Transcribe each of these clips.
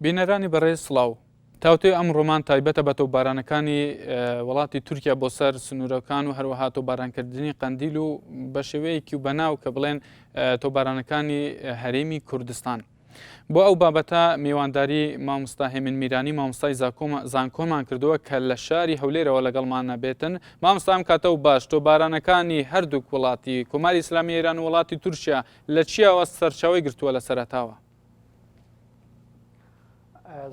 بینەرانی بەڕێز سڵاو. تاوتوێی ئەمڕۆمان تایبەتە بە تۆپبارانەکانی وڵاتی تورکیا بۆ سەر سنوورەکان و هەروەها تۆپبارانکردنی قەندیل و بە شێوەیەکی و بەناو کە بڵێن تۆپبارانەکانی هەرێمی کوردستان. بۆ ئەو بابەتە میوانداری مامۆستا هێمن میرانی مامۆستای زانکۆمان کردووە کە لە شاری هەولێرەوە لەگەڵمانە بێتن. مامۆستا ئەم کاتە و باش تۆپبارانەکانی هەردووک وڵاتی کۆماری ئیسلامی ئێران و وڵاتی تورکیا لە چیاوە سەرچاوەی گرتووە لە سەرەتاوە؟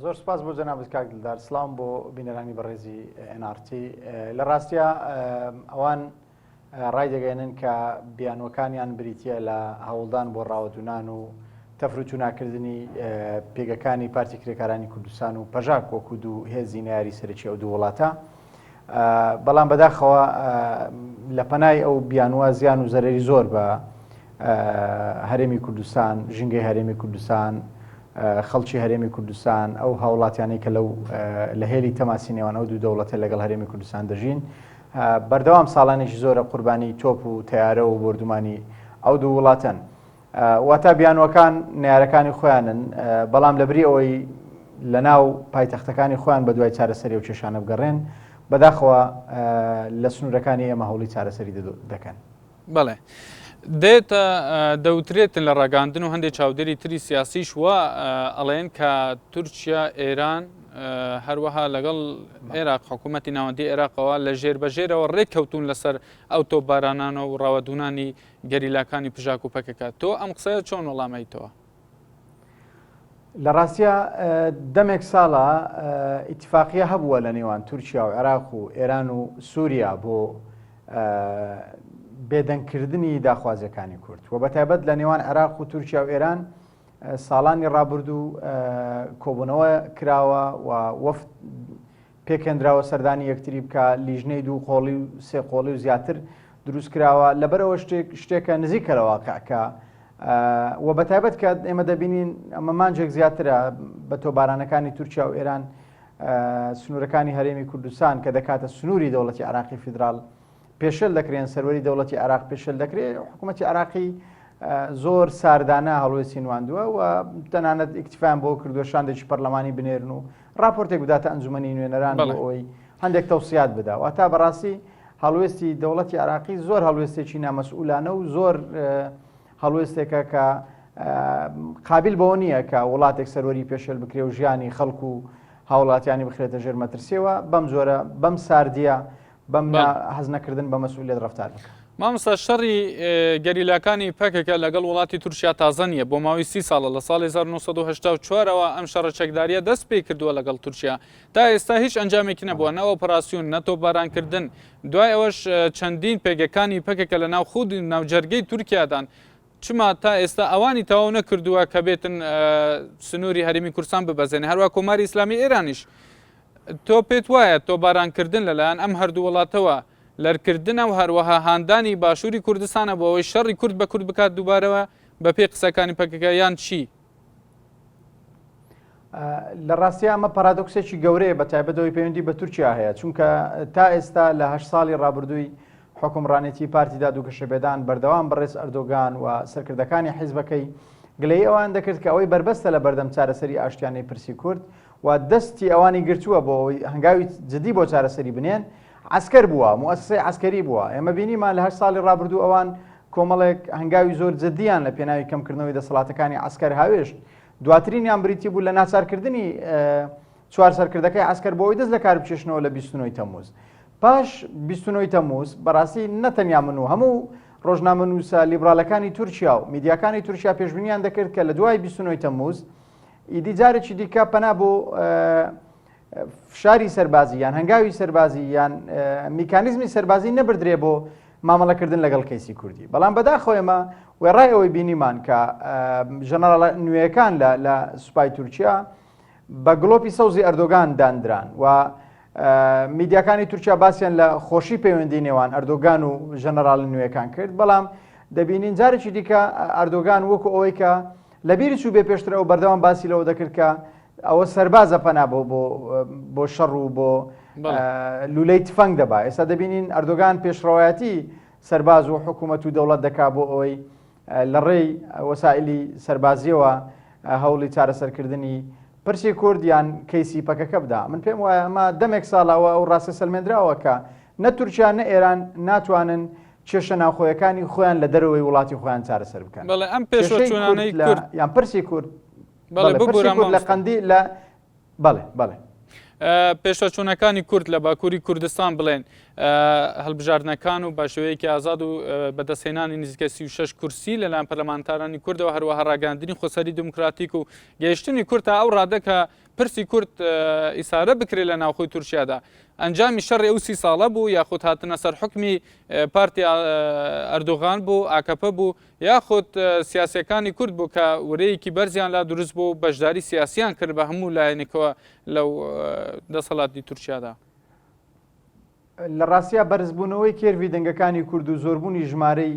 زۆر سپاس بۆ جەنابت کاک دلدار سڵاوم بۆ بینەرانی بەڕێزی NRT لە ڕاستیا ئەوان ڕایدەگەێنن کە بیانوەکانیان بریتە لە هەوڵدان بۆ ڕاوەدونان و تەفروتوناکردنی پێگەکانی پارتی کرێکارانی کوردستان و پەژاک وەکو دوو هێزی نەیاری سەرەکی ئەو دوو وڵاتە بەڵام بەداخەوە لە پەنای ئەو بیانوە زیان و زەرەری زۆر بە هەرێمی کوردستان، ژینگەی هەرێمی کوردستان، خەڵکی هەرێمی کوردستان، ئەو هاوڵاتیانەی کە لەو لە هێلی تەماسی نێوان ئەو دوو دەوڵەتە لەگەڵ هەرێمی کوردستان دەژین، بەردەوام ساڵانێکی زۆرە قوربانی تۆپ و تەیارە و بۆردومانی ئەو دوو وڵاتەن. واتا بیانوەکان نەیارەکانی خۆیانن، بەڵام لەبری ئەوەی لەناو پایتەختەکانی خۆیان بەدوای چارەسەری ئەو کێشانە بگەڕێن، بەداخەوە لە سنوورەکانی ئێمە هەوڵی چارەسەری دەکەن. بەڵێ. دێتە دەوترێتن لە ڕاگەاندن و هەندێک چاودێری تری سیاسیش وا ئەڵێن کە تورکیا، ئێران هەروەها لەگەڵ عێراق حکوومەتی ناوەندی عێراقەوە لە ژێر بەژێرەوە ڕێک کەوتون لەسەر ئەو تۆپبارانانە و ڕاوەدوونانی گەریلاکانی پژاک و پەکەکە تۆ ئەم قسەیە چۆن وەڵامەیتەوە؟ لە ڕاستیا دەمێک ساڵە ئیتفاقیە هەبووە لە نێوان تورکیا و عێراق و ئێران و سووریا بۆ بێدەنگکردنی داخوازیەکانی کورد و بەتایبەت لە نێوان عێراق و تورکیا و ئێران ساڵانی ڕابردوو کۆبوونەوە کراوە و وەفد پێکهێنراوە سەردانی یەکتری بکە لیژنەی دوو قۆڵی و سێ قۆڵی و زیاتر دروست کراوە لەبەرەوە شتێک شتێکە نزیکە لە واقع کە و بەتایبەت کە ئێمە دەبینین ئەمە مانجێک زیاترە بە تۆبارانەکانی تورکیا و ئێران سنوورەکانی هەرێمی کوردستان کە دەکاتە سنووری دەوڵەتی عراقی فیدرال پێشێل دەکرێن سەروەری دەوڵەتی عراق پێشێل دەکرێت حکوومەتی عراقی زۆر ساردانە هەڵوێستی نواندووە و تەنانەت ئیکتفایان بۆ کردووە شاندێکی پەرلەمانی بنێرن و راپۆرتێک بداتە ئەنجومەنی نوێنەران بۆ ئەوەی هەندێک تەوسیات بدا واتا بەڕاستی هەڵوێستی دەوڵەتی عراقی زۆر هەڵوێستێکی نامەسئولانە و زۆر هەڵوێستێکە کە قابیل بەوە نییە کە وڵاتێک سەروەری پێشێل بکرێ و ژیانی خەڵک و هاوڵاتیانی بخرێتە ژێر مەترسیەوە بەم جۆرە بەم ساردیە بەم حەز نەکردن بە مەسئولیت ڕەفتار بکە. مامۆستا شەڕی گەریلاکانی پەکەکە لەگەڵ وڵاتی تورکیا تازە نییە بۆ ماوەی سی ساڵە لە ساڵی 1970 ەوە ئەم شەڕە چەکداریە دەست پێی کردووە لەگەڵ تورکیا تا ئێستا هیچ ئەنجامێکی نەبووە نە ئۆپەراسیۆن نە تۆپبارانکردن دوای ئەوەش چەندین پێگەکانی پەکەکە لە ناو خودی ناو جەرگەی تورکیادان چما تا ئێستا ئەوانی تەواو نەکردووە کە بێتن سنووری هەرێمی کوردستان ببەزێنێ هەروە کۆماری ئیسلامی ئێرانیش تۆ پێت وایە تۆبارانکردن لەلایەن ئەم هەردوو وڵاتەوە لەرکردنە و هەروەها هاندانی باشووری کوردستانە بۆ ئەوەی شەڕی کورد بە کورد بکات دووبارەوە بەپێی قسەکانی پەکەکە یان چی؟ لە ڕاستیا ئەمە پارادۆکسێکی گەورەیە بە تایبەت ئەوەی پەیوەندی بە تورکیا هەیە چونکە تا ئێستا لە هەشت ساڵی ڕابردووی حوکمڕانێتی پارتی داد و گەشەپێدان بەردەوام بەڕێز ئەردۆگان و سەرکردەکانی حیزبەکەی گلەیی ئەوان دەکرد کە ئەوەی بەربەستە لە بەردەم چارەسەری ئاشتیانەی پرسی کورد و دەستی ئەوانی گرتووە بۆ ئەوەی هەنگاوی جدی بۆ چارەسەری بنێن عەسکەر بووە، موئەسەسەی عەسکەری بووە. ئێمە بینیمان لە هەشت ساڵی ڕابردوو ئەوان کۆمەڵێک هەنگاوی زۆر جدییان لە پێناوی کەمکردنەوەی دەسەڵاتەکانی عەسکەر هاوێشت. دواترینیان بریتی بوو لە ناچارکردنی چوار سەرکردەکەی عەسکەر بۆ ئەوەی دەست لە کار بکێشنەوە لە 29 تەمموز. پاش 29 تەمموز بەڕاستی نە تەنیا من و هەموو ڕۆژنامەنووسە لیبرالەکانی تورکیا و میدیاکانی تورکیا پێشبینیان دەکرد کە لە دوای 29 تەمموز ئیدی جارێکی دیکە پەنا بۆ فشاری سەربازی یان هەنگاوی سەربازی یان میکانیزمی سەربازی نەبردرێ بۆ مامەڵەکردن لەگەڵ کەیسی کوردی بەڵام بەداخەوە ئێمە وێڕای ئەوەی بینیمان کە ژەنەڕاڵە نوێیەکان لە لە سوپای تورکیا بە گڵۆپی سەوزی ئەردۆگان داندران و میدیاکانی تورکیا باسییان لە خۆشی پەیوەندی نێوان ئەردۆگان و ژەنەراڵ نوێیەکان کرد بەڵام دەبینین جارێکی دیکە ئەردۆگان وەکو ئەوەی کە لەبیری چوو بێ پێشتر ئەو بەردەوام باسی لەوە دەکرد کە ئەوە سەربازە پەنا بۆ بۆ بۆ شەڕ و بۆ لولەی تفەنگ دەبا ئێستا دەبینین ئەردۆگان پێشڕەوایەتی سەرباز و حکوومەت و دەوڵەت دەکا بۆ ئەوەی لە ڕێی وەسائلی سەربازیەوە هەوڵی چارەسەرکردنی پرسی کورد یان کەیسی پەکەکە بدا. من پێم وایە ئەمە دەمێک ساڵە و ئەو ڕاستە سەلمێندراوە کە نە تورکیا نە ئێران ناتوانن کێشە ناوخۆیەکانی خۆیان لە دەرەوەی وڵاتی خۆیان چارەسەر بکەن. بەڵێ ئەم کێشەی کورد پێشوەچوونانەی لە کورد یان پرسی کورد بەڵێ بەڵێ پرسی ببورە کورد لە مامۆستا. قەندیل لە بەڵێ بەڵێ. پێشوەچوونەکانی کورد لە باکووری کوردستان بڵێن هەڵبژاردنەکان و بە شێوەیەکی ئازاد و بەدەستهێنانی نزیکە 36 کورسی لەلایەن پەرلەمانتارانی کوردەوە هەروەها ڕاگەاندنی خۆسەری دموکراتیک و گەیشتنی کورد تا ئەو ڕادە کە پرسی کورد ئیسارە بکرێت لە ناوخۆی تورکیادا ئەنجامی شەڕی ئەو سی ساڵە بوو یاخود هاتنە سەر حکمی پارتی ئەردۆغان بوو ئاکەپە بوو یاخود سیاسیەکانی کورد بوو کە ورەیەکی بەرزیان لا دروست بوو و بەشداری سیاسیان کرد بە هەموو لایەنێکەوە لەو دەسەڵاتی تورکیادا. لە ڕاستیا بەرزبوونەوەی کێرڤی دەنگەکانی کورد و زۆربوونی ژمارەی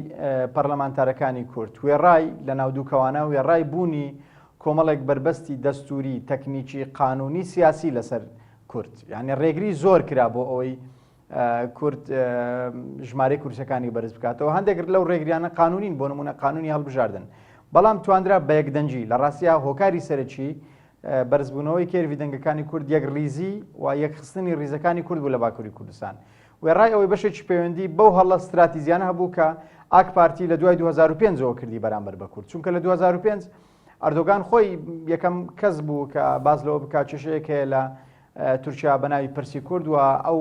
پەرلەمانتارەکانی کورد وێڕای لە ناو دووکەوانە وێڕای بوونی کۆمەڵێک بەربەستی دەستووری تەکنیکی قانونی سیاسی لەسەر کورد یعنی ڕێگری زۆر کرا بۆ ئەوەی کورد ژمارەی کورسەکانی بەرز بکاتەوە هەندێک لەو ڕێگریانە قانونین بۆ نمونە قانونی هەڵبژاردن بەڵام توانرا بە یەکدەنگی لە ڕاستیا هۆکاری سەرەکی بەرزبوونەوەی کێرڤی دەنگەکانی کورد یەک ڕیزی و یەکخستنی ڕیزەکانی کورد بوو لە باکووری کوردستان وێڕای ئەوەی بەشێکی پەیوەندی بەو هەڵە ستراتیزیانە هەبوو کە ئاک پارتی لە دوای 2005ەوە کردی بەرامبەر بە کورد چونکە لە 2005 ئەردۆگان خۆی یەکەم کەس بوو کە باس لەوە بکات کێشەیەک هەیە لە تورکیا بە ناوی پرسی کورد و ئەو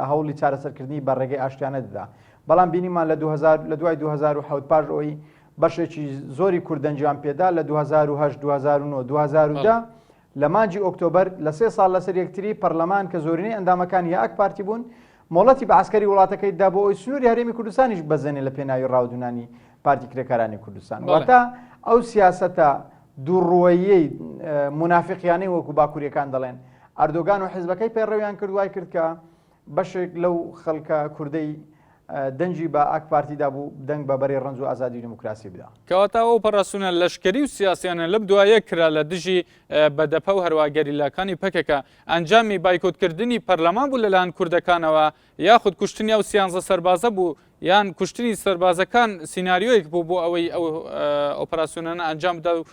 هەوڵی چارەسەرکردنی بە ڕێگەی ئاشتیانە دەدا بەڵام بینیمان لە 2000 لە دوای 2007 پاش ئەوەی بەشێکی زۆری کورد دەنگیان پێدا لە 2008 2009 2010 لە مانگی ئۆکتۆبەر لە سێ ساڵ لەسەر یەکتری پەرلەمان کە زۆرینەی ئەندامەکانی ئاک پارتی بوون مۆڵەتی بە عەسکەری وڵاتەکەی دا بۆ ئەوی سنووری هەرێمی کوردستانیش بەزێنێ لە پێناوی ڕاودونانی پارتی کرێکارانی کوردستان واتە ئەو سیاسەتە دووڕووەییەی مونافیقیانەی وەکو باکووریەکان دەڵێن ئەردۆگان و حزبەکەی پەیڕەویان کرد وای کرد کە بەشێک لەو خەڵکە کوردەی دەنگی بە ئاک پارتی دابوو دەنگ بە بەرەی ڕەنج و ئازادی و دیموکراسی بدا. کەواتە ئەو ئۆپەراسیۆنە لەشکری و سیاسیانە لەم دوایە کرا لە دژی بەدەپە و هەروەها گەریلاکانی پەکەکە ئەنجامی بایکۆتکردنی پەرلەمان بوو لەلایەن کوردەکانەوە یاخود کوشتنی ئەو سیانزە سەربازە بوو یان کوشتنی سەربازەکان سیناریۆیەک بوو بۆ ئەوەی ئەو ئۆپەراسیۆنانە ئەنجام بدا و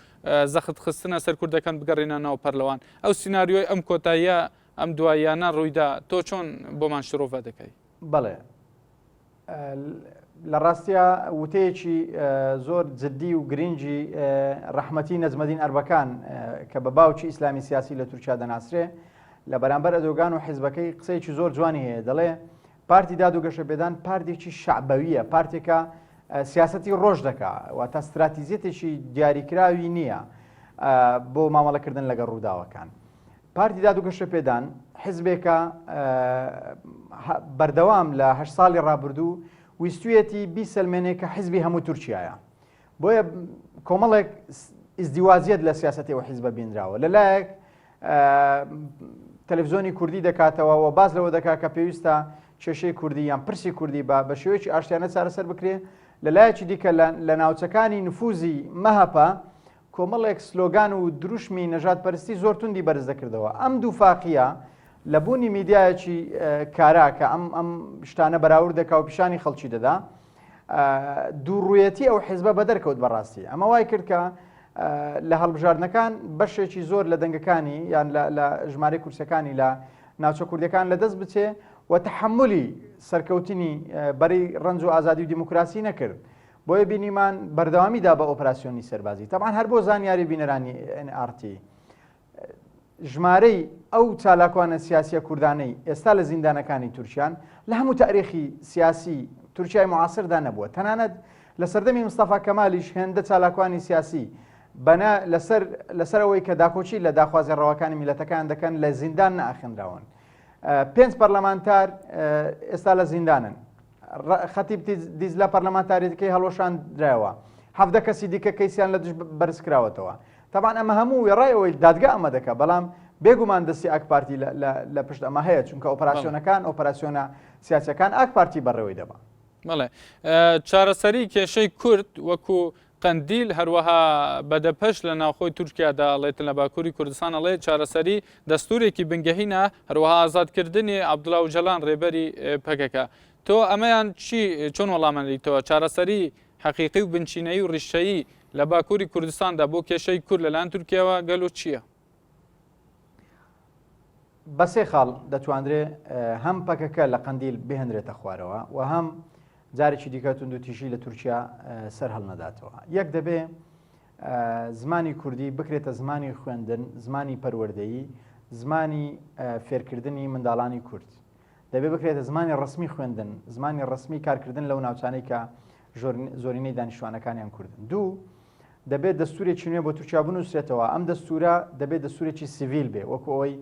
زەخت خستنە سەر کوردەکان بگەڕێنە ناو پەرلەوان ئەو سیناریۆی ئەم کۆتاییە ئەم دواییانە ڕوویدا تۆ چۆن بۆمان شرۆڤە دەکەی؟ بەڵێ لە ڕاستیا وتەیەکی زۆر جددی و گرنگی ڕەحمەتی نەجمەدین ئەربەکان کە بە باوکی ئیسلامی سیاسی لە تورکیا دەناسرێ لە بەرامبەر ئەدۆگان و حیزبەکەی قسەیەکی زۆر جوانی هەیە دەڵێ پارتی داد و گەشەپێدان پارتێکی شەعبەوییە، پارتێکە سیاسەتی ڕۆژ دەکا، واتە ستراتیزیەتێکی دیاریکراوی نییە بۆ مامەڵەکردن لەگەڵ ڕووداوەکان. پارتی داد و گەشەپێدان حزبێکە بەردەوام لە هەشت ساڵی ڕابردوو ویستویەتی بیسەلمێنێ کە حزبی هەموو تورکیایە. بۆیە کۆمەڵێک ئیزدیواجیەت لە سیاسەتی ئەو حیزبە بینراوە. لەلایەک تەلەفزیۆنی کوردی دەکاتەوە و باس لەوە دەکات کە پێویستە کێشەی کوردی یان پرسی کوردی بە بە شێوەیەکی ئاشتیانە چارەسەر بکرێ لە لایەکی دیکە لە ناوچەکانی نفوزی مەهەپە کۆمەڵێک سلۆگان و دروشمی نەژاد پەرستی زۆر توندی بەرز دەکردەوە ئەم دووفاقیە لە بوونی میدیایەکی کارا کە ئەم ئەم شتانە بەراورد دەکا و پیشانی خەڵکی دەدا دووڕوویەتی ئەو حیزبە بەدەرکەوت بەڕاستی ئەمە وای کرد کە لە هەڵبژاردنەکان بەشێکی زۆر لە دەنگەکانی یان لە ژمارەی کورسەکانی لە ناوچە کوردەکان لە دەست بچێ و تەحملی سەرکەوتنی بەرەی ڕەنج و ئازادی و دیموکراسی نەکرد بۆیە بینیمان بەردەوامی دا بە ئۆپراسیۆنی سەربازی تەبان هەر بۆ زانیاری بینەرانی NRT ژمارەی ئەو چالاکوانە سیاسیە کوردانەی ئێستا لە زیندانەکانی تورکیان لە هەموو تاریخی سیاسی تورکیای معاصردا نەبووە تەنانەت لە سەردەمی مستەفا کەمالیش هێندە چالاکوانی سیاسی بەنا لەسەر لەسەر ئەوەی کە داکۆکی لە داخوازی ڕەواکانی میلەتەکان دەکەن لە زیندان نەئاخنراون پێنج پەرلەمانتار ئێستا لە زیندانن خەتیب دیزلە پەرلەمانتاریەکەی هەڵوەشاندرایەوە حەڤدە کەسی دیکە کەیسیان لە دژ بەرز کراوەتەوە تەبان ئەمە هەموو وێڕای ئەوەی دادگا ئەمە دەکا بەڵام بێگومان دەستی ئاک پارتی لە پشت ئەمە هەیە چونکە ئۆپراسیۆنەکان ئۆپراسیۆنە سیاسەکان ئاک پارتی بەڕێوەی دەبا. بەڵێ چارەسەری کێشەی کورد وەکو قەندیل، هەروەها بەدەپەش لە ناوخۆی تورکیادا ئەڵێتن لە باکووری کوردستان ئەڵێ چارەسەری دەستوورێکی بنگەهینە، هەروەها ئازادکردنی عەبدوڵا ئۆجەلان رێبەری پەکەکە. تۆ ئەمەیان چی چۆن وەڵامان دەیتەوە؟ چارەسەری حەقیقی و بنچینەیی و ریشەیی لە باکووری کوردستاندا بۆ کێشەی کورد لەلایەن تورکیاوە گەلۆ چییە؟ بە سێ خاڵ دەتواندرێ هەم پەکەکە لە قەندیل بهێنرێتە خوارەوە و هەم جارێکی دیکە توندوتیژی لە تورکیا سەر هەڵنەداتەوە. یەک دەبێ زمانی کوردی بکرێتە زمانی خوێندن، زمانی پەروەردەیی، زمانی فێرکردنی منداڵانی کورد. دەبێ بکرێتە زمانی ڕەسمی خوێندن، زمانی ڕەسمی کارکردن لەو ناوچانەی کە زۆرینەی دانیشتوانەکانیان کوردن. دوو، دەبێت دەستورێکی نوێ بۆ تورکیا بنووسرێتەوە، ئەم دەستورە دەبێت دەستورێکی سیڤیل بێ، وەکو ئەوەی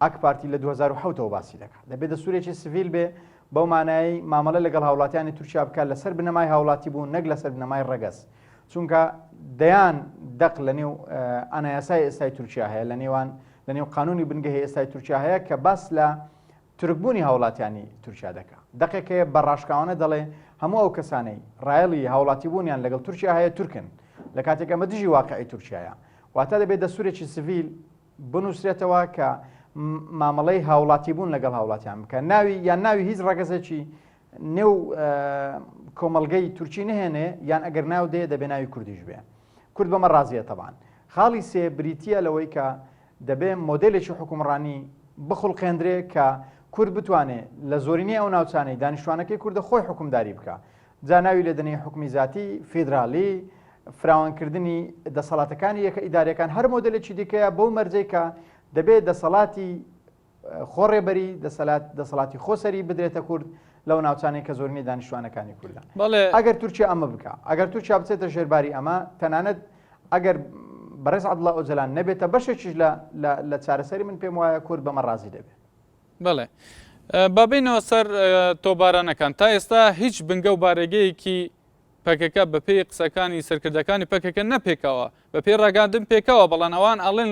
ئاک پارتی لە 2007 ەوە باسی دەکات. دەبێت دەستورێکی سیڤیل بێ بەو مانایەی مامەڵە لەگەڵ هاوڵاتیانی تورکیا بکات لەسەر بنەمای هاوڵاتی بوون نەک لەسەر بنەمای ڕەگەز. چونکە دەیان دەق لە نێو ئانایاسای ئێستای تورکیا هەیە، لە نێوان لە نێو قانونی بنگەهی ئێستای تورکیا هەیە کە باس لە تورکبوونی هاوڵاتیانی تورکیا دەکا. دەقێک هەیە بە ڕاشکاوانە دەڵێ هەموو ئەو کەسانەی ڕایەڵی هاوڵاتیبوونیان لەگەڵ تورکیا هەیە تورکن، لە کاتێک ئەمە دژی واقعی تورکیایە. واتە دەبێ دەستوورێکی سڤیل بنووسرێتەوە کە مامەڵەی هاوڵاتیبوون لەگەڵ هاوڵاتیان بکا، ناوی یان ناوی هیچ ڕەگەزێکی نێو کۆمەڵگەی تورکی نەهێنێ، یان ئەگەر ناو دێ دەبێ ناوی کوردیش بێ. کورد بەمە ڕازییە تەبعەن. خاڵی سێ بریتییە لەوەی کە دەبێ مۆدێلێکی حوکمڕانی بخوڵقێندرێ کە کورد بتوانێ لە زۆرینەی ئەو ناوچانەی دانیشتوانەکەی کوردە خۆی حوکمداری بکا. جا ناوی لێ دەنێی حوکمی زاتی، فیدرالی، فراوانکردنی دەسەڵاتەکانی یەکە ئیداریەکان، هەر مۆدێلێکی دیکەیە بەو مەرجەی کە دەبێ دەسەڵاتی خۆڕێبەری، دەسەلات، دەسەڵاتی خۆسەری بدرێتە کورد لەو ناوچانەی کە زۆرینەی دانیشتوانەکانی کوردن. بەڵێ. ئەگەر تورکیا ئەمە بکا، ئەگەر تورکیا بچێتە ژێر باری ئەمە، تەنانەت ئەگەر بەڕێز عەبدوڵا ئۆجەلان نەبێتە بەشێکیش لە لە لە چارەسەری من پێم وایە کورد بەمە ڕازی دەبێ. بەڵێ. با بێینەوە سەر تۆپبارانەکان. تا ئێستا هیچ بنگە و بارەگەیەکی پەکەکە بەپێی قسەکانی سەرکردەکانی پەکەکە نەپێکاوە، بەپێی ڕاگەاندن پێکاوە، بەڵام ئەوان ئەڵێن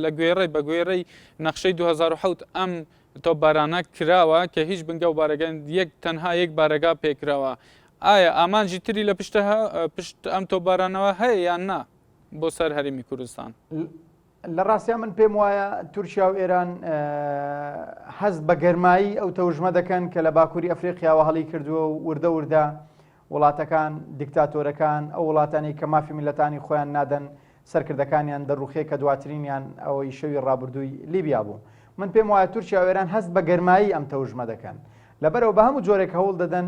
لە گوێڕەی بە گوێرەی نەخشەی 2007 ئەم تۆپبارانە کراوە کە هیچ بنگە و بارەگە یەک تەنها یەک بارەگا پێکراوە. ئایا ئامانجی تری لە پشت پشت ئەم تۆپبارانەوە هەیە یان نا بۆ سەر هەرێمی کوردستان؟ لە ڕاستیا من پێم وایە تورکیا و ئێران هەست بە گەرمایی ئەو تەوژمە دەکەن کە لە باکووری ئەفریقیاوە هەڵی کردووە و وردە وردە وڵاتەکان، دیکتاتۆرەکان، ئەو وڵاتانەی کە مافی میللەتانی خۆیان نادەن سەرکردەکانیان دەڕوخێ کە دواترینیان ئەوەی شەوی ڕابردووی لیبیا بوو. من پێم وایە تورکیا و ئێران هەست بە گەرمایی ئەم تەوژمە دەکەن. لەبەرئەوە بە هەموو جۆرێک هەوڵ دەدەن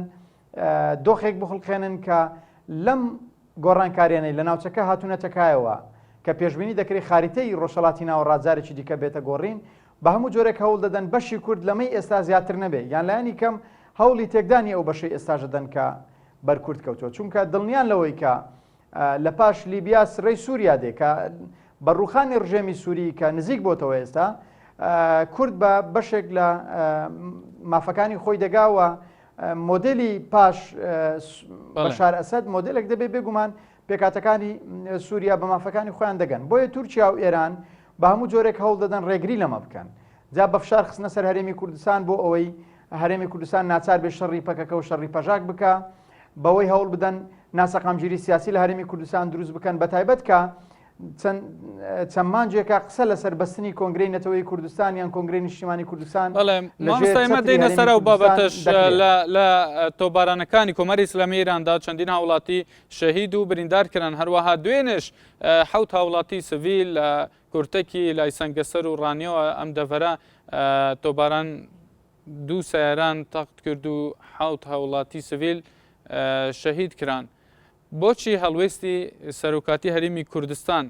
دۆخێک بخوڵقێنن کە لەم گۆڕانکاریانەی لە ناوچەکە هاتوونەتە کایەوە کە پێشبینی دەکرێت خاریتەی ڕۆژهەڵاتی ناوەڕاست جارێکی دیکە بێتە گۆڕین، بە هەموو جۆرێک هەوڵ دەدەن بەشی کورد لەمەی ئێستا زیاتر نەبێ یان لایەنی کەم هەوڵی تێکدانی ئەو بەشەی ئێستاش دەدەن کە بەر کورد کەوتووە چونکە دڵنیان لەوەی کە لە پاش لیبیا سرەی سووریا دێ کە بە ڕووخانی ڕژێمی سووری کە نزیک بۆتەوە ئێستا کورد بە بەشێک لە مافەکانی خۆی دەگاوە مۆدێلی پاش بەشار ئەسەد مۆدێلێک دەبێت بێگومان پێکهاتەکانی سووریا بە مافەکانی خۆیان دەگەن بۆیە تورکیا و ئێران بە هەموو جۆرێک هەوڵ دەدەن ڕێگری لەمە بکەن جا بە فشار خستنە سەر هەرێمی کوردستان بۆ ئەوەی هەرێمی کوردستان ناچار بێ شەڕی پەکەکە و شەڕی پەژاک بکە بەوەی هەوڵ بدەن ناسەقامگیری سیاسی لە هەرێمی کوردستان دروست بکەن بە تایبەت کە چەند مانگێکە قسە لەسەر بەستنی کۆنگرەی نەتەوەی کوردستان یان کۆنگرەی نیشتیمانی کوردستان بەڵێ مامۆستا ئێمە دێینە سەر ئەو بابەتەش لە تۆپبارانەکانی کۆماری ئیسلامی ئێراندا چەندین هاوڵاتی شەهید و بریندار کران هەروەها دوێنێش حەوت هاوڵاتی سڤیل لە کورتەکی لای سەنگەسەر و ڕانیەوە ئەم دەڤەرە تۆپباران دوو سەیاران تەخت کرد و حەوت هاوڵاتی سڤیل شەهید کران. بۆچی هەڵوێستی سەرۆکاتی هەرێمی کوردستان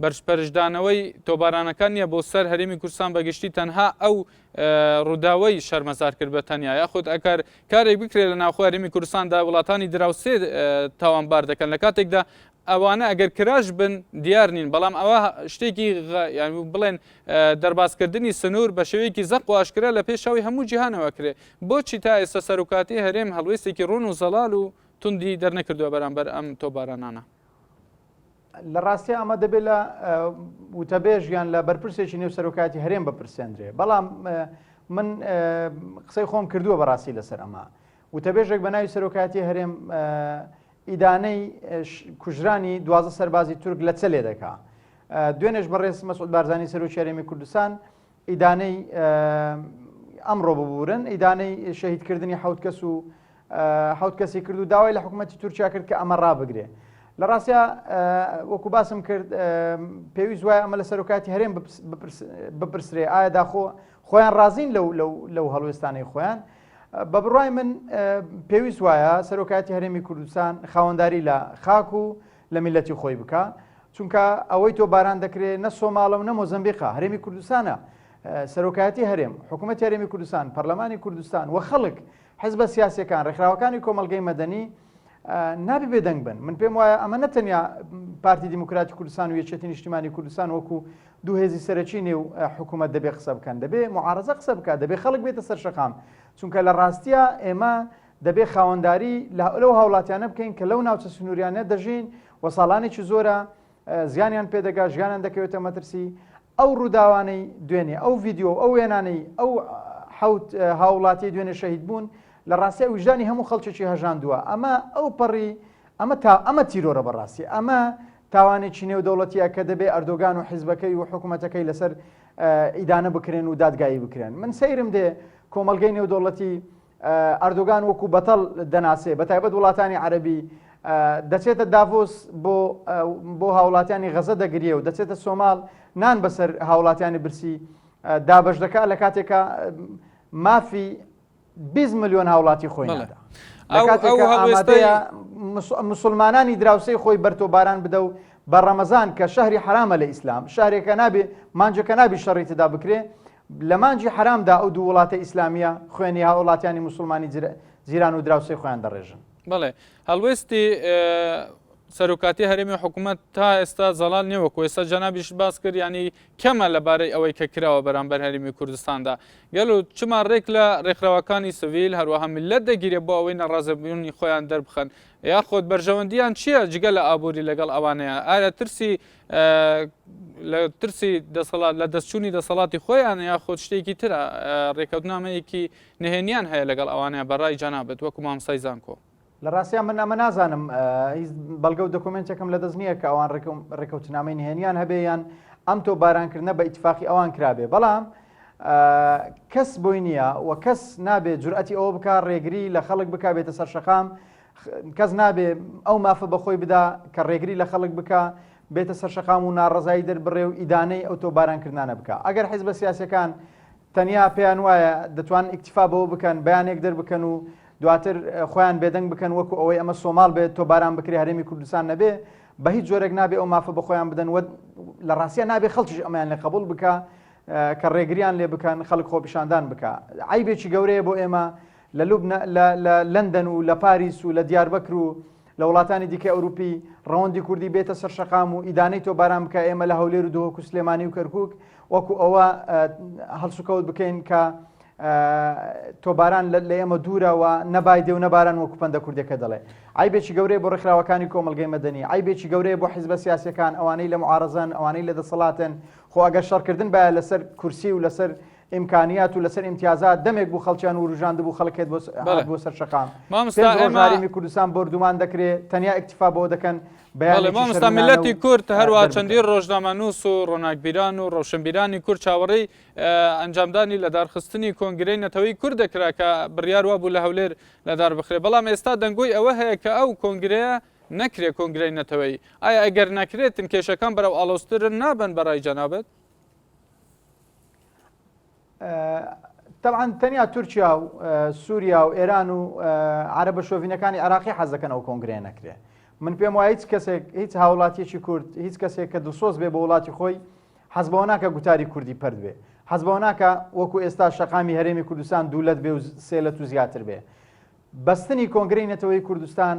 بەرپەرچدانەوەی تۆپبارانەکان نییە بۆ سەر هەرێمی کوردستان بەگشتی تەنها ئەو ڕووداوەی شەرمەزار کرد بە تەنیا یاخود ئەگەر کارێک بکرێت لە ناوخۆ هەرێمی کوردستاندا وڵاتانی دراوسێ تاوانبار دەکەن لە کاتێکدا ئەوانە ئەگەر کراش بن دیار نین بەڵام ئەوە شتێکی یان بڵێن دەربازکردنی سنوور بە شێوەیەکی زەق و ئاشکرا لە پێشەوەی هەموو جیهانەوە کرێ بۆچی تا ئێستا سەرۆکاتی هەرێم هەڵوێستێکی ڕوون و زەڵال و توندی دەرنەکردووە بەرامبەر ئەم تۆپبارانانە. لە ڕاستیا ئەمە دەبێت لە وتەبێژ یان لە بەرپرسێکی نێو سەرۆکایەتی هەرێم بپرسێندرێ بەڵام من قسەی خۆم کردووە بەڕاستی لەسەر ئەمە وتەبێژێک بە ناوی سەرۆکایەتی هەرێم ئیدانەی کوژرانی 12 سەربازی تورک لە چەلێ دەکا دوێنێش بەڕێز مەسعود بارزانی سەرۆکی هەرێمی کوردستان ئیدانەی ئەمڕۆ ببورن ئیدانەی شەهیدکردنی حەوت کەس و حەوت کەسی کرد و داوای لە حکوومەتی تورکیا کرد کە ئەمە ڕابگرێ. لە ڕاستیا وەکو باسم کرد پێویست وایە ئەمە لە سەرۆکاتی هەرێم بپرسرێ ئایا داخۆ خۆیان ڕازین لەو لەو لەو هەڵوێستانەی خۆیان بە بڕای من پێویست وایە سەرۆکاتی هەرێمی کوردستان خاوەنداری لە خاک و لە میلەتی خۆی بکە چونکە ئەوەی تۆ باران دەکرێت نە سۆماڵە و نە مۆزەمبیقە هەرێمی کوردستانە سەرۆکایەتی هەرێم حکوومەت هەرێمی کوردستان پەرلەمانی کوردستان و خەڵک حزبە سیاسەکان ڕێکخراوەکانی کۆمەڵگەی مەدەنی نابێ بێدەنگ بن. من پێم وایە ئەمە نە تەنیا پارتی دیموکراتی کوردستان و یەکێتی نیشتیمانی کوردستان وەکو دوو هێزی سەرەکی نێو حکوومەت دەبێ قسە بکەن، دەبێ معارەزە قسە بکات، دەبێ خەڵک بێتە سەر شەقام، چونکە لە ڕاستیا ئێمە دەبێ خاوەنداری لەو هاوڵاتیانە بکەین کە لەو ناوچە سنووریانە دەژین و ساڵانێکی زۆرە زیانیان پێدەگا، ژیانیان دەکەوێتە مەترسی. ئەو ڕووداوانەی دوێنێ، ئەو ڤیدیۆ و ئەو وێنانەی ئەو حەوت هاووڵاتیەی دوێنێ شەهید بوون، لە ڕاستیا ویژدانی هەموو خەڵکێکی هەژاندووە. ئەمە ئەو پەڕی، ئەمە تا، ئەمە تیرۆرە بەڕاستی. ئەمە تاوانێکی نێودەوڵەتییە کە دەبێ ئەردۆگان و حیزبەکەی و حکوومەتەکەی لەسەر ئیدانە بکرێن و دادگایی بکرێن. من سەیرم دێ کۆمەڵگەی نێودەوڵەتی ئەردۆگان وەکو بەتەڵ دەناسێ بەتایبەت وڵاتانی عەرەبی دەچێتە داڤۆس بۆ بۆ هاوڵاتیانی غەزە دەگریێ و دەچێتە سۆماڵ نان بەسەر هاوڵاتیانی برسی دابەش دەکا لە کاتێکا مافی 20 ملیۆن هاوڵاتی خۆی نادا لە کاتێکا ئامادەیە مسلمانانی دراوسێی خۆی بەرتۆباران بدە و بە ڕەمەزان کە شەهری حرامە لە ئیسلام شارێکە نابێ مانجەکە نابی شەڕی تێدا بکرێ لە مانگی حەرامدا ئەو دوو وڵاتە ئیسلامییە خوێنی هاوڵاتیانی موسوڵمانی جیران و دراوسێی خۆیان دەڕێژن. بەڵێ هەڵوێستی سەرۆکاتی هەرێمی حکوومەت تا ئێستا زەڵال نییە وەکو ئێستا جەنابیشت باس کرد ینی کەمە لەبارەی ئەوەی کە کراوە بەرامبەر هەرێمی کوردستاندا گەلو چما ڕێک لە ڕێکخراوەکانی سڤیل هەروەها میللەت دەگیرێ بۆ ئەوەی ناڕازیبوونی خۆیان دەربخەن یاخود بەرژەوەندیان چییە جگە لە ئابووری لەگەڵ ئەوانەیە ئایا ترسی لە ترسی دەسەڵات لە دەستچوونی دەسەڵاتی خۆیان یاخود شتێکی ترە ڕێکەوتنامەیەکی نهێنیان هەیە لەگەڵ ئەوانەیە بەڕای جەنابت وەکو مامۆستای زانکۆ؟ لە ڕاستیا من ئەمە نازانم هیچ بەڵگە و دۆکۆمێنتێکم لەدەست نییە کە ئەوان ڕێکەوتنامەی نهێنیان هەبێ یان ئەم تۆپبارانکردنە بە ئیتفاقی ئەوان کرابێ بەڵام کەس بۆی نییە و کەس نابێ جورئەتی ئەوە بکا ڕێگری لە خەڵک بکا بێتە سەر شەقام کەس نابێ ئەو مافە بە خۆی بدا کە ڕێگری لە خەڵک بکا بێتە سەر شەقام و ناڕەزایی دەربڕێ و ئیدانەی ئەو تۆپبارانکردنانە بکا. ئەگەر حیزبە سیاسیەکان تەنیا پێیان وایە دەتوانن ئیکتیفا بەوە بکەن بەیانێک دەربکەن و دواتر خۆیان بێدەنگ بکەن وەکو ئەوەی ئەمە سۆماڵ بێت تۆپباران بکرێ هەرێمی کوردستان نەبێ بە هیچ جۆرێک نابێ ئەو مافە بە خۆیان بدەن و لە ڕاستیا نابێ خەڵکیش ئەمەیان لێ قەبوڵ بکا کە ڕێگریان لێ بکەن خەڵک خۆپیشاندان بکا. عەیبێکی گەورەیە بۆ ئێمە لە لوبنا لە لە لەندەن و لە پاریس و لە دیاربەکر و لە وڵاتانی دیکەی ئەوروپی ڕەوەندی کوردی بێتە سەر شەقام و ئیدانەی تۆپباران بکا ئێمە لە هەولێر و دهۆک و سلێمانی و کەرکوک وەکو ئەوە هەڵسوکەوت بکەین کە تۆپباران لە ئێمە دوورە و نە بای دێ و نە باران وەکو پەندە کوردەکە دەڵێ عەیبێکی گەورەیە بۆ ڕێکخراوەکانی کۆمەڵگەی مەدەنی عەیبێکی گەورەیە بۆ حیزبە سیاسیەکان ئەوانەی لە معارەزەن ئەوانەی لە دەسەڵاتن خۆ ئەگەر شەڕکردن بایە لەسەر کورسی و لەسەر ئیمکانیات و لەسەر ئیمتیازات دەمێک بوو خەڵکیان وروژاندبوو خەڵک هێت بەڵێ. بۆ سەر شەقام. مامۆستا پێنج ڕۆژ ئێمە هەرێمی کوردستان بۆردومان دەکرێ تەنیا ئیکتیفا بەوە دەکەن بەڵێ بەیانێکی مامۆستا شەرمنانە میللەتی و کورد هەروەها دەربکەن. چەندین ڕۆژنامەنووس و ڕۆناکبیران و ڕەوشنبیرانی کورد چاوەڕێی ئەنجامدانی لەدارخستنی کۆنگرەی نەتەوەی کورد دەکرا کە بڕیار وابوو لە هەولێر لەدار بخرێ بەڵام ئێستا دەنگۆی ئەوە هەیە کە ئەو کۆنگرەیە نەکرێ کۆنگرەی نەتەوەیی ئایا ئەگەر نەکرێتن کێشەکان بەرەو ئاڵۆزتر نابن بەڕای جەنابت؟ تەبعەن تەنیا تورکیا و سووریا و ئێران و عەرەبە شۆڤینەکانی عێراقی حەز دەکەن ئەو کۆنگرەیە نەکرێ من پێم وایە هیچ کەسێک هیچ هاوڵاتیەکی کورد هیچ کەسێک کە دڵسۆز بێ بۆ وڵاتی خۆی حەز بەوە ناکە گوتاری کوردی پەرت بێ حەز بەوە ناکە وەکو ئێستا شەقامی هەرێمی کوردستان دوولەت بێ و سێلەت و زیاتر بێ بەستنی کۆنگرەی نەتەوەی کوردستان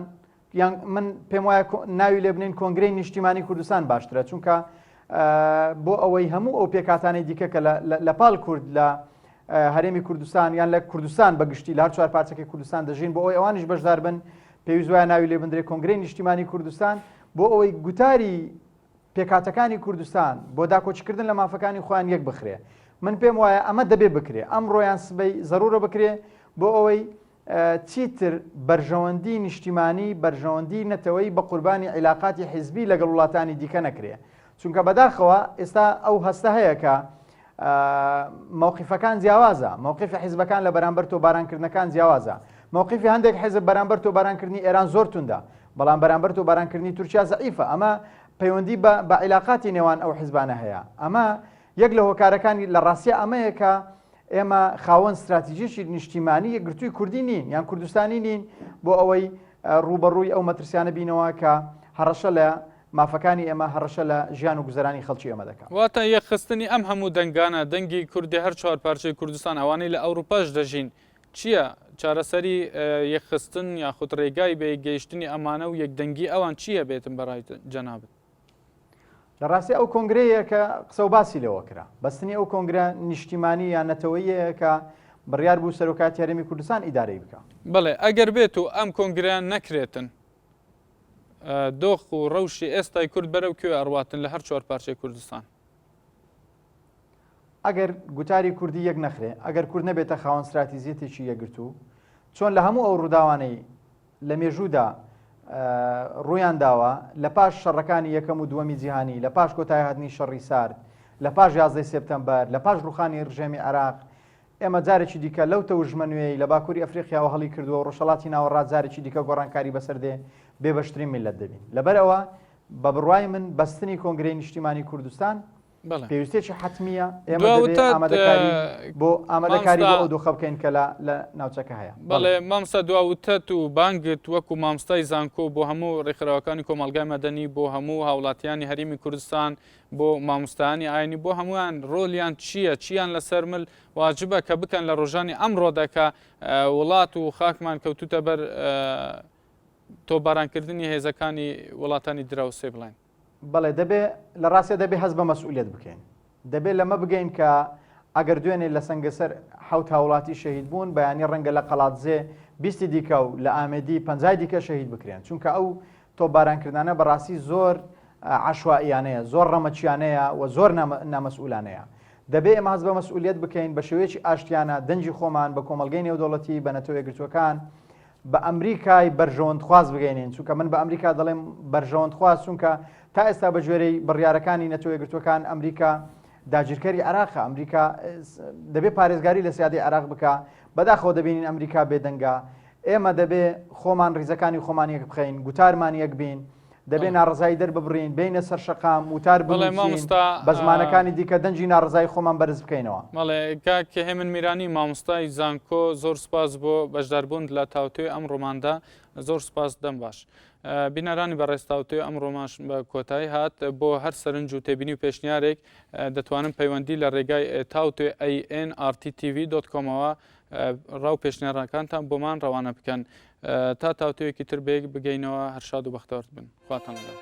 یان من پێم وایە ناوی لێ بنێین کۆنگرەی نیشتیمانی کوردستان باشترە چونکە بۆ ئەوەی هەموو ئەو پێکهاتانەی دیکە کە لە پاڵ کورد لە هەرێمی کوردستان یان لە کوردستان بەگشتی لە هەر چوار پارچەکەی کوردستان دەژین بۆ ئەوەی ئەوانیش بەشدار بن پێویست وایە ناوی لێ بندرێ کۆنگرەی نیشتیمانی کوردستان بۆ ئەوەی گوتاری پێکهاتەکانی کوردستان بۆ داکۆکیکردن لە مافەکانی خۆیان یەک بخرێ من پێم وایە ئەمە دەبێ بکرێ ئەمڕۆ یان سبەی زەرورە بکرێ بۆ ئەوەی چیتر بەرژەوەندی نیشتیمانی، بەرژەوەندی نەتەوەیی بە قوربانی عیلاقاتی حیزبی لەگەڵ وڵاتانی دیکە نەکرێ. چونکە بەداخەوە ئێستا ئەو هەستە هەیە کە مەوقیفەکان جیاوازە، مەوقیفی حیزبەکان لە بەرامبەر تۆپبارانکردنەکان جیاوازە. مەوقیفی هەندێک حیزب بەرامبەر تۆپبارانکردنی ئێران زۆر توندە. بەڵام بەرامبەر تۆپبارانکردنی تورکیا زەعیفە. ئەمە پەیوەندی بە بە عیلاقاتی نێوان ئەو حزبانە هەیە. ئەمە یەک لە هۆکارەکانی لە ڕاستیا ئەمەیە کە ئێمە خاوەن ستراتیژیی نیشتیمانی یەکگرتووی کوردی نین یان کوردستانی نین بۆ ئەوەی ڕووبەڕووی ئەو مەترسیانە بینەوە کە هەڕەشە لە مافەکانی ئێمە، هەڕەشە لە ژیان و گوزەرانی خەڵکی ئێمە دەکا. واتە یەکخستنی ئەم هەموو دەنگانە، دەنگی کوردی هەر چوارپارچەی کوردستان، ئەوانەی لە ئەوروپاش دەژین، چییە؟ چارەسەری یەکخستن یاخود ڕێگای بە یەکگەیشتنی ئەمانە و یەکدەنگی ئەوان چییە بێتن بە ڕای جەنابت؟ لە ڕاستی ئەو کۆنگرەیە کە قسە و باسی لێوە کرا، بەستنی ئەو کۆنگرە نیشتیمانی یان نەتەوەییەیە کە بڕیار بوو سەرۆکایەتی هەرێمی کوردستان ئیدارەی بکا. بەڵێ، ئەگەر بێت و ئەم کۆنگرەیان نەکرێتن، دۆخ و ڕەوشی ئێستای کورد بەرەو کوێ ئەڕواتن لە هەر چوارپارچەی کوردستان؟ ئەگەر گوتاری کوردی یەک نەخرێ، ئەگەر کورد نەبێتە خاوەن ستراتیزیەتێکی یەکگرتوو، چۆن لە هەموو ئەو ڕووداوانەی لە مێژوودا ڕوویان داوە، لە پاش شەڕەکانی یەکەم و دووەمی جیهانی، لە پاش کۆتاییهاتنی شەڕی سارد، لە پاش یازدەی سێپتەمبەر، لە پاش ڕووخانی ڕژێمی عێراق، ئێمە جارێکی دیکە لەو تەوژمە نوێیەی لە باکووری ئەفریقیاوە هەڵی کردووە و ڕۆژهەڵاتی ناوەڕاست جارێکی دیکە گۆڕانکاری بەسەر دێ، بێبەشترین میللەت دەبین. لەبەر ئەوە بە بڕوای من بەستنی کۆنگرەی نیشتیمانی کوردستان پێویستیەکی حەتمییە، ئێمە دەبێ ئامادەکاری بۆ ئامادەکاری بۆ ئەو دۆخە بکەین کە لە لە ناوچەکە هەیە. بەڵێ مامۆستا دوا وتەت و بانگت وەکو مامۆستای زانکۆ بۆ هەموو ڕێکخراوەکانی کۆمەڵگای مەدەنی بۆ هەموو هاوڵاتیانی هەرێمی کوردستان بۆ مامۆستایانی ئاینی بۆ هەمووان ڕۆلیان چییە چیان لەسەر مل واجبە کە بکەن لە ڕۆژانی ئەمڕۆدا کە وڵات و خاکمان کەوتوتە بەر تۆپبارانکردنی هێزەکانی وڵاتانی دراوسێ بڵێن. بەڵێ دەبێ لە ڕاستیا دەبێ هەست بە مەسئولیەت بکەین. دەبێ لەمە بگەین کە ئەگەر دوێنێ لە سەنگەسەر حەوت هاوڵاتی شەهید بوون، بەیانی ڕەنگە لە قەڵادزێ بیستی دیکە و لە ئامێدی پەنجای دیکە شەهید بکرێن. چونکە ئەو تۆپبارانکردنانە بەڕاستی زۆر عەشوائیانەیە، زۆر ڕەمەکیانەیە و زۆر نامەسئولانەیە. دەبێ ئێمە هەست بە مەسئولیەت بکەین، بە شێوەیەکی ئاشتیانە دەنگی خۆمان بە کۆمەڵگەی نێودەوڵەتی، بە نەتەوە یەکگرتووەکان، بە ئەمریکای بەرژەوەندخواز بگەینین، چونکە من بە ئەمریکا دەڵێم بەرژەوەندخواز، چونکە تا ئێستا بە گوێرەی بڕیارەکانی نەتەوە یەکگرتووەکان ئەمریکا داگیرکەری عێراقە، ئەمریکا دەبێ پارێزگاری لە سیادەی عێراق بکا، بەداخەوە دەبینین ئەمریکا بێدەنگە، ئێمە دەبێ خۆمان ڕیزەکانی خۆمان یەک بخەین، گوتارمان یەک بین، دەبێ ناڕەزایی دەرببڕین، بێینە سەر شەقام، وتار بنووسین، بە زمانەکانی دیکە دەنگی ناڕەزایی خۆمان بەرز بکەینەوە. بەڵێ کاک هێمن میرانی مامۆستای زانکۆ زۆر سوپاس بۆ بەشداربوونت لە تاوتوێی ئەمڕۆماندا زۆر سوپاس دەم باش. بینەرانی بەڕێز تاوتوێی ئەمڕۆماش بە کۆتایی هات بۆ هەر سەرنج و تێبینی و پێشنیارێک دەتوانن پەیوەندی لە ڕێگای تاوتوێ anrttv.com ەوە ڕا و پێشنیارەکانتان بۆمان ڕەوانە بکەن. تا تاوتوێیەکی تر بەیەک بگەینەوە هەر شاد و بەختەوەر بن. خواتان لەگەڵ.